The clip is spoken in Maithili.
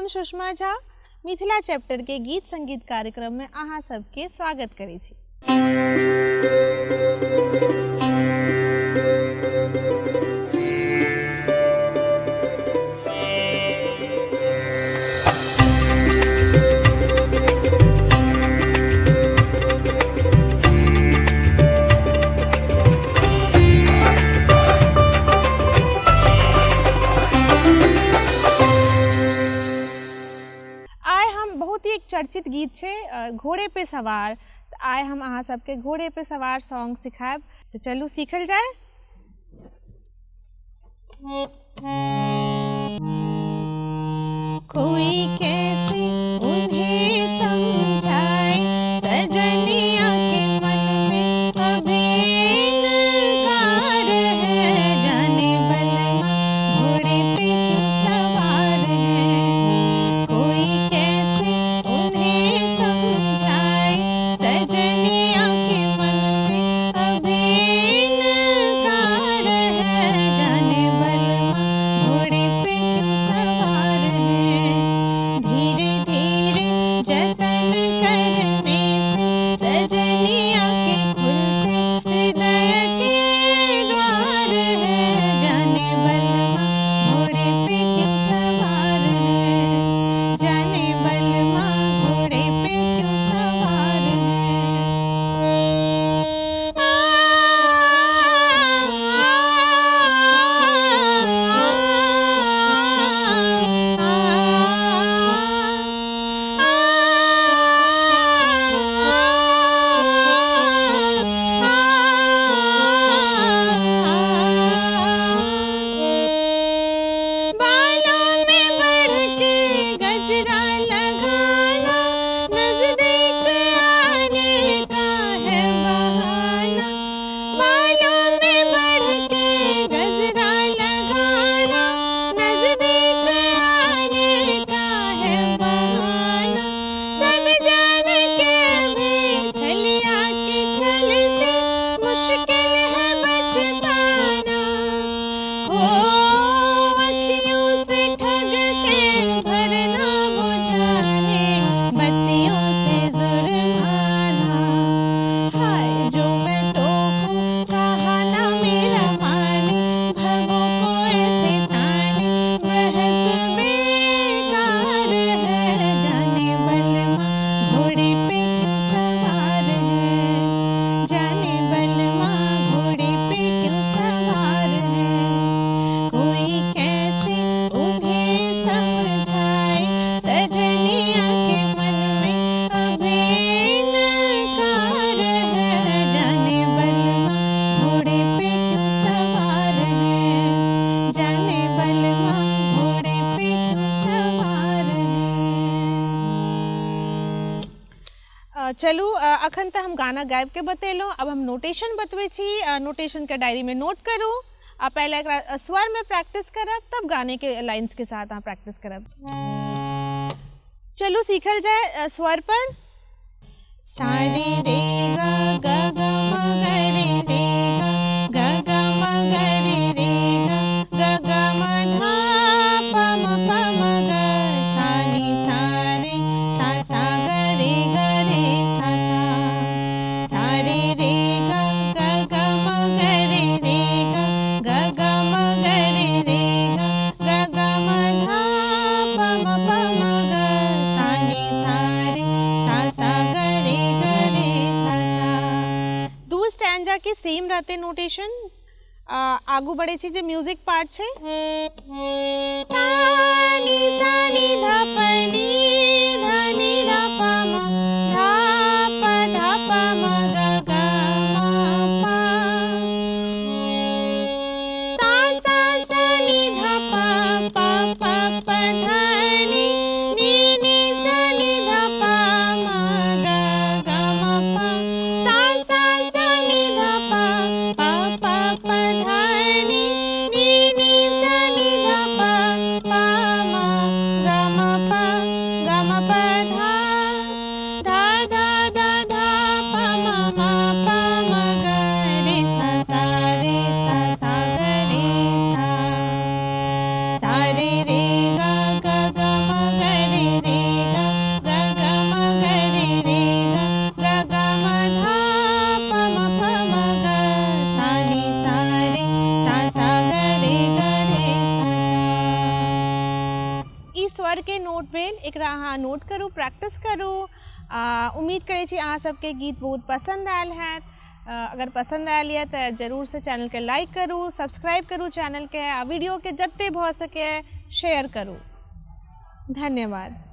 हम सुषमा झा मिथिला चैप्टर के गीत संगीत कार्यक्रम में अहाँ सबके स्वागत करै छी। आइ हम बहुत ही एक चर्चित गीत छै घोड़े पे सवार। तऽ आइ हम अहाँ सबके घोड़े पे सवार सॉन्ग सिखायब, तऽ चलू सीखल जाय। कोई कैसे उन्हें समझाए, सजनिया के मन में अभी इनकार है, जाने बलमा घोड़े पे क्यों सवार है। कोई कैसे उन्हें समझाए, सजनिया के मन में अभी इनकार है, जाने बलमा घोड़े पे क्यों सवार है। धीरे धीरे जतन करने से सजनिया के खुलते हृदय के द्वार है, जाने बलमा घोड़े पे क्यों सवार है, जाने बलमा घोड़े पे क्यों सवार है। बालों में बढ़ के गजरा लगाना, नजदीक आने का है बहाना। बालों में बढ़ के गजरा लगाना, नजदीक आने का है बहाना। सब जान के भी छलिया के छल से मुश्किल है बच पाना। हो अखियों से ठग के भरना वो जाने, बत्तियों से जुर्माना। हाय जो मैं टोकूं कहा ना मेरा माने, भवों को ऐसे ताने, बहस बेकार है, जाने बलमा घोड़े पे क्यों सवार है, जाने बलमा घोड़े पे क्यों सवार है। कोई कैसे उन्हें समझाए, सजनिया के मन में अभी इनकार है, जाने बलमा घोड़े पे क्यों सवार है, जाने बलमा घोड़े पे क्यों सवार है। चलू अखन तऽ हम गाना गाबि के बतेलहुँ, अब हम नोटेशन बतबै छी। नोटेशन के डायरी में नोट करू आ पहले एकरा स्वर में प्रैक्टिस करब, तब गाने के लाइंस के साथ अहाँ प्रैक्टिस करब। चलू सीखल जाय स्वर पर। सारे रे गा गा गा म ग रे रे गा गा गा म ग रे रे गा गा गा म धा प म प म ग सा नी सा रे सा सा ग रे ग रे सा सा। सा रे रे गा गा गा म ग रे रे गा गा गा म ग रे रे गा गा गा म धा प म प म ग सा नी सा रे सा सा ग रे ग रे सा सा। दू स्टैंजा के सेम रहते नोटेशन। आगू बढ़े छी जे म्यूजिक पार्ट छै। सा नी सा नी धा प नी धा नी धा प म धा प धा प म ग ग म प। सा सा सा नी धा प प प प ध नी नी नी सा नी धा प म ग ग म प। सा सा सा नी धा प प प प ध नी नी नी सा नी धा प प म ग म प अहाँ नोट करू, प्रैक्टिस करू। आ उम्मीद करै छी अहाँ सबके गीत बहुत पसन्द आयल हैत। अगर पसन्द आयल यऽ तऽ जरूरसँ चैनलके लाइक करू, सब्सक्राइब करू चैनलके, आ वीडियोके जते भऽ सकै शेयर करू। धन्यवाद।